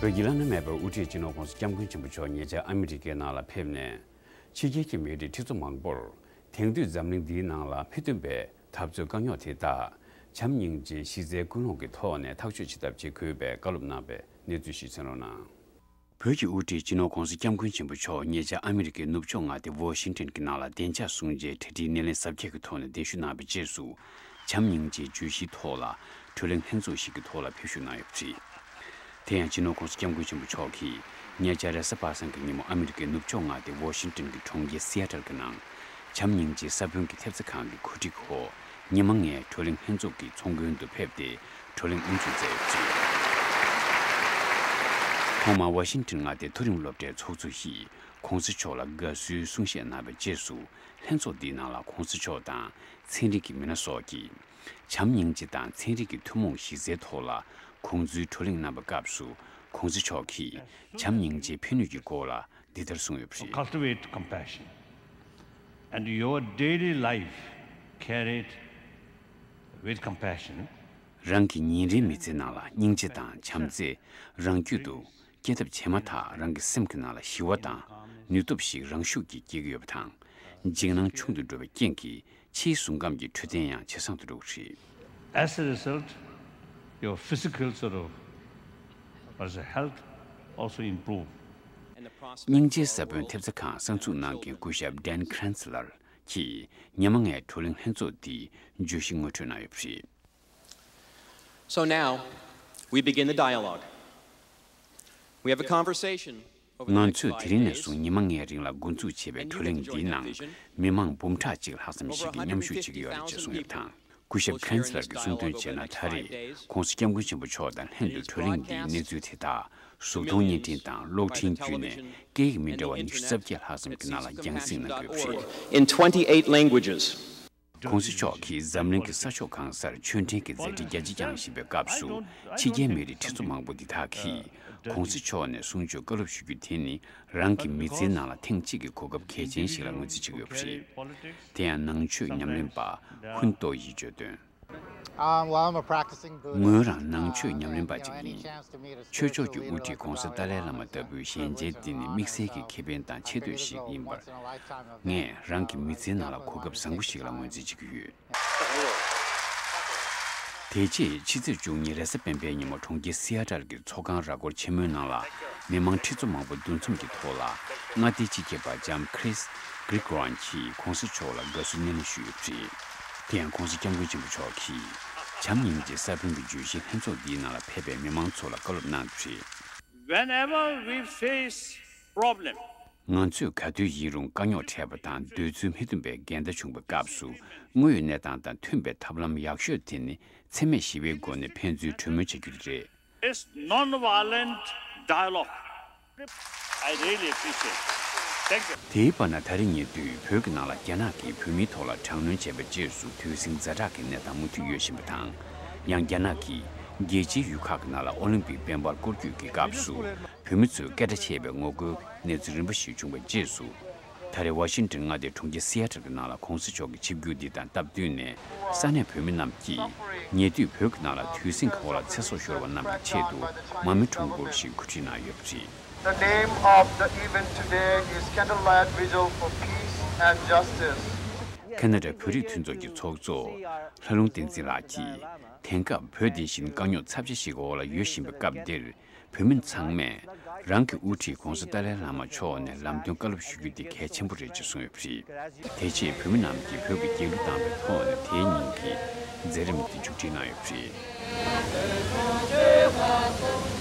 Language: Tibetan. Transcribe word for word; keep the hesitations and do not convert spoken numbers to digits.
བོད་ཀྱི་བླ་ན་མེད་པའི་དབུ་ཁྲིད་སྤྱི་ནོར་༸གོང་ས་༸སྐྱབས་མགོན་ཆེན་པོ་མཆོག་ཉེ་ཆར་ཨ་མི་རི་ཀའི་ནང་ལ་ཕེབས་ནས། ཕྱི་རྒྱལ་གྱི་མི་རིགས་ཁྲི་ཚོ་མང་པོར་དེང་དུས་འཛམ་གླིང་འདིའི་ནང་ལ་མི་མཐུན་པའི་འཐབ་རྩོད་དཀའ་རྙོག་དེ་དག་བྱམས་སྙིང་རྗེའི་གཞི་རྩའི་ཀུན་སློང་གི་ཐོག་ནས་ཐག་གཅོད་བྱེད་ཐབས་བྱེད་དགོས་པའི་བཀའ་སློབ་གནང་བའི་གནས་ཚུལ་ཞིག་གསན་རོགས་གནང་། བོད་ཀྱི་དབུ་ཁྲིད་སྤྱི་ནོར་༸གོང་ས་༸སྐྱབས་མགོན་ཆེན་པོ་མཆོག་ཉེ་ཆར་ཨ་མི་རི་ཀའི་ནུབ་ཕྱོགས་མངའ་སྡེ་ཝོ་ཤིང་ཊོན་གྱི་ནང་ལ་བདེ་འཇགས་སྲུང་བྱའི་གྲ་སྒྲིག་སྣེ་ལེན་གཟབ་རྒྱས་ཀྱི་ཐོག་ནས་གདན་ཞུ་གནང་བའི་རྗེས་སུ། བྱམས་སྙིང་རྗེའི་བརྗོད་གཞིའི་ཐོག་ལ་བགྲོ་གླེང་ལྷན་ཚོགས་ཤིག་གི་ཐོག་ལ་ཕེབས་ཞུགས་གནང་ཡོད་པ་རེད། དེ་ཡང་སྤྱི་ནོར་༸གོང་ས་༸སྐྱབས་མགོན་ཆེན་པོ་མཆོག་གིས་ཉེ་ཆར་རེས་གཟའ་པ་སངས་ཀྱི་ཉིན་མོ་ཨ་མི་རི་ཀའི་ནུབ་ཕྱོགས་མངའ་སྡེ་ཝོ་ཤིང་ཊོན་གྱི་གྲོང་ཁྱེར་སི་ཨེ་ཊལ་གྱི་ནང་། བྱམས་སྙིང་རྗེའི་ས་བོན་གྱི་ཐེབས་རྩ་ཁང་གི་གོ་སྒྲིག་འོག་ཉི་མ་ལྔའི་བགྲོ་གླེང་ལྷན་ཚོགས་ཀྱི་ཚོགས་མགོན་དུ་ཕེབས་ཏེ་བགྲོ་གླེང་དབུ་འཛུགས་མཛད་ཡོད་པ་རེད། ཐོག་མར་ཝ་ཤིང་ཊོན་མངའ་སྡེའི་མཐོ་རིམ་སློབ་གྲྭའི་ཚོགས་གཙོ་ཡིས་༸གོང་ས་མཆོག་ལ་དགའ་བསུའི་གསུང་བཤད་གནང་བའི་རྗེས་སུ། ལྷན་ཚོགས་འདིའི་ནང་ལ་༸གོང་ས་མཆོག་དང་ཚན་རིག་གི་མི་སྣ་སོགས་ཀྱིས། བྱམས་སྙིང་རྗེ་དང་ཚན་རིག་གི་ཐུན་མོང་གཞི་རྩའི་ཐོག་ལ་དགོངས་ཚུལ་བགྲོ་གླེང་གནང་བའི་སྐབས་སུ། ༸གོང་ས་མཆོག་གིས་བྱམས་སྙིང་རྗེའི་ཕན་ནུས་ཀྱི་སྐོར་ལ་འདི་ལྟར་གསུངས་ཡོད་པ་རེད། Cultivate compassion and your daily life carry it with compassion. རང་གི་ཉིན་རེའི་མི་ཚེའི་ནང་ལ་སྙིང་རྗེ་དང་བྱམས་བརྩེ་རང་རྒྱུད་དུ་སྐྱེ་ཐབས་བྱས་མ་ཐག་རང་གི་སེམས་ཀྱི་ནང་ལ་ཞི་བ་དང་ནུས་སྟོབས་ཤིག་རང་ཤུགས་ཀྱིས་སྐྱེ་གི་ཡོད་པ་དང་། འཇིགས་སྣང་ཆུང་དུ་འགྲོ་བའི་རྐྱེན་གྱིས། ཕྱིའི་གཟུགས་ཁམས་ཀྱི་འཕྲོད་བསྟེན་ཡང་ཇེ་བཟང་དུ་འགྲོ་གི་རེད། As a result, your physical sort of, what is it, health also improve. སྙིང་རྗེའི་ས་བོན་ཐེབས་རྩ་ཁང་གསར་འཛུགས་གནང་མཁན་སྐུ་ཞབས་ཌན་ཁྲན་སི་ལར་གྱིས་ཉི་མ་ལྔའི་བགྲོ་གླེང་ལྷན་ཚོགས་འདིའི་བརྗོད་གཞི་ངོ་སྤྲོད་གནང་ཡོད་པ་རེད། So now, we begin the dialogue. We have a conversation over the ང་next ཚོས་དེ་five རིང་ནས days བཟུང་ཉི་མ་ལྔའི་རིང་ལ་འགོ་འཛུགས་བྱས་པའི་བགྲོ་གླེང་འདིའི་ནང་མི་མང་འབུམ་ཕྲག་གཅིག་ལྷག་ཙམ་ཞིག་གིས་མཉམ་ཞུགས་བྱེད་ཀྱི་ཡོད་རེད་ཅེས་གསུངས་ཡོད་པ་དང་། སྐུ་ཞབས་ཁྲན་སི་ལར་གྱིས་གསུངས་དོན་བྱས་ན། ད་རེས་༸གོང་ས་༸སྐྱབས་མགོན་ཆེན་པོ་མཆོག་དང་ལྷན་དུ་བགྲོ་གླེང་འདིའི་གནས་ཚུལ་དེ་དག་གཟུགས་མཐོང་བརྙན་འཕྲིན་དང་གློག་འཕྲིན་བརྒྱུད་ནས་སྐད་ཡིག་མི་འདྲ་བ་ཉི་ཤུ་རྩ་བརྒྱད་ལྷག་ཙམ་གྱི་ནང་ལ་རྒྱང་སྲིང་གནང་གི་ཡོད་པ་རེད། In twenty-eight languages. ༸གོང་ས་མཆོག་གིས་འཛམ་གླིང་གི་ས་ཕྱོགས་གང་སར་ཆོས་འབྲེལ་གྱི་མཛད་འཕྲིན་རྒྱ་ཆེ་བསྐྱངས་བཞིན་པའི་སྐབས་སུ། ཕྱི་རྒྱལ་མི་རིགས་ཁྲི་ཚོ་མང་པོ་འདི་དག་གིས་༸གོང་ས་མཆོག་ནས་གསུང་ཆོས་བཀའ་སློབ་ཞུ་རྒྱུ་དེ་ནི་རང་གི་མི་ཚེའི་ནང་ལ་ཐེངས་གཅིག་གི་གོ་སྐབས་གལ་ཆེན་ཞིག་ལ་ངོས་འཛིན་བྱེད་ཀྱི་ཡོད་པ་རེད། དེ་ཡང་ནང་ཆོས་ཉམས་ལེན་པ་ཧུན་ཏོ་ཡིས་བརྗོད་དོན། Um, well, I'm a practicing Buddhist. ངོས་རང་ནང་ཆོས་ཉམས་ལེན་པ་ཅིག་ཡིན། ཆོས་ཕྱོགས་ཀྱི་དབུ་ཁྲིད་༸གོང་ས་ཏཱ་ལའི་བླ་མ་ལྟ་བུའི་ཞལ་མཇལ་འདི་ནི་དམིགས་བསལ་གྱི་ཁེ་ཕན་དང་ཆེ་བསྟོད་ཞིག་ཡིན་པར། ངས་རང་གི་མི་ཚེའི་ནང་ལ་གོ་སྐབས་བཟང་པོ་ཞིག་ལ་ངོས་འཛིན་བྱེད་ཀྱི་ཡོད། དེ་རྗེས་ཕྱི་ཚེས་བཅུ་གཉིས་རེས་གཟའ་སྤེན་པའི་ཉིན་མོ་གྲོང་ཁྱེར་སི་ཨ་ཊལ་གྱི་ཚོགས་ཁང་ར་སྐོར་ཆེན་མོའི་ནང་ལ་མི་མང་ཁྲི་ཚོ་མང་པོ་འདུ་འཛོམས་ཀྱི་ཐོག་ལ་མངའ་སྡེའི་སྤྱི་ཁྱབ་པ་ལྕམ་ཁྲིས་གྷི་རིག་རོན་གྱིས་༸གོང་ས་མཆོག་ལ་དགའ་བསུ་སྣེ་ལེན་ཞུས་ཡོད་པ་རེད། དེ་ཡང་༸གོང་ས་༸སྐྱབས་མགོན་ཆེན་པོ་མཆོག་གིས་བྱམས་སྙིང་རྗེ་ས་བོན་གྱི་བརྗོད་གཞིའི་ལྷན་ཚོགས་འདིའི་ནང་ལ་ཕེབས་པའི་མི་མང་ཚོ་ལ་བཀའ་སློབ་གནང་ཡོད་པ་རེད། Whenever we face problem, ང་ཚོས་ག་དུས་ཡིན་རུང་དཀའ་རྙོག་འཕྲད་པ་དང་འདོད་ཚུལ་མི་མཐུན་པའི་འགལ་ཟླ་བྱུང་བའི་སྐབས་སུ། དངོས་ཡོད་གནས་སྟངས་དང་མཐུན་པའི་ཐབས་ལམ་ཡག་ཤོས་དེ་ནི་འཚེ་མེད་ཞི་བའི་སྒོ་ནས་ཕན་ཚུན་གྲོས་མོལ་བྱ་རྒྱུ་དེ་རེད། It's non-violent dialogue. I really appreciate it. Thank you. དེའི་བར་ན་ད་རེས་ཉེ་དུས་བོད་ཀྱི་ནང་ལ་རྒྱ་ནག་གིས་བོད་མིའི་ཐོག་ལ་དྲག་གནོན་བྱས་པའི་རྗེས་སུ་དུས་ཟིང་ཛ་དྲག་གི་གནས་སྟངས་མུ་མཐུད་ཡོད་བཞིན་པ་དང་། ཡང་རྒྱ་ནག་གིས་རྒྱལ་སྤྱིའི་ཡུལ་ཁག་གི་ནང་ལ་ཨོ་ལིམ་པིག་འབེན་པར་སྐོར་སྐྱོད་ཀྱི་སྐབས་སུ་བོད་མི་ཚོས་སྐད་གྲགས་ཆེ་བའི་ངོ་རྒོལ་གནས་ཚུལ་རིམ་པ་ཞིག་བྱུང་བའི་རྗེས་སུ། ད་རེས་ཝ་ཤིང་ཊོན་མངའ་སྡེའི་གྲོང་ཁྱེར་སི་ཨེ་ཊལ་གྱི་ནང་ལ་༸གོང་ས་མཆོག་གི་ཆིབས་བསྒྱུར་འདི་དང་སྟབས་བསྟུན་ནས་ས་གནས་བོད་མི་རྣམས་ཀྱིས་ཉེ་དུས་བོད་ཀྱི་ནང་ལ་དུས་ཟིང་གི་འོག་ལ་ཚེ་སྲོག་ཤོར་བ་རྣམས་ཀྱི་ཆེད་དུ་མར་མེ་ཁྲོམ་སྐོར་ཞིག་གོ་སྒྲིག་གནང་ཡོད་པ་རེད། The name of the event today is Candlelight Vigil for Peace and Justice. ཁ་ན་ཌ་བོད་རིགས་མཐུན་ཚོགས་ཀྱི་ཚོགས་གཙོ་ལྷ་ལུང་བསྟན་འཛིན་ལགས་ཀྱིས། དེང་སྐབས་བོད་དེ་བཞིན་དཀའ་རྙོག་ཚབས་ཆེ་ཞིག་གི་འོག་ལ་ཡོད་བཞིན་པའི་སྐབས་འདིར། བོད་མི་ཚང་མས་རང་གི་དབུ་ཁྲིད་༸གོང་ས་ཏཱ་ལའི་བླ་མ་མཆོག་ནས་ལམ་སྟོན་བཀའ་སློབ་ཞུ་རྒྱུ་དེ་གལ་ཆེན་པོ་རེད་ཅེས་གསུངས་ཡོད་པ་རེད། དེ་རྗེས་བོད་མི་རྣམས་ཀྱིས་བོད་ཀྱི་རྒྱལ་གླུ་བཏང་བའི་ཐོག་ནས་དེའི་ཉིན་གྱི་མཛད་རིམ་དེ་མཇུག་སྒྲིལ་གནང་ཡོད་པ་རེད།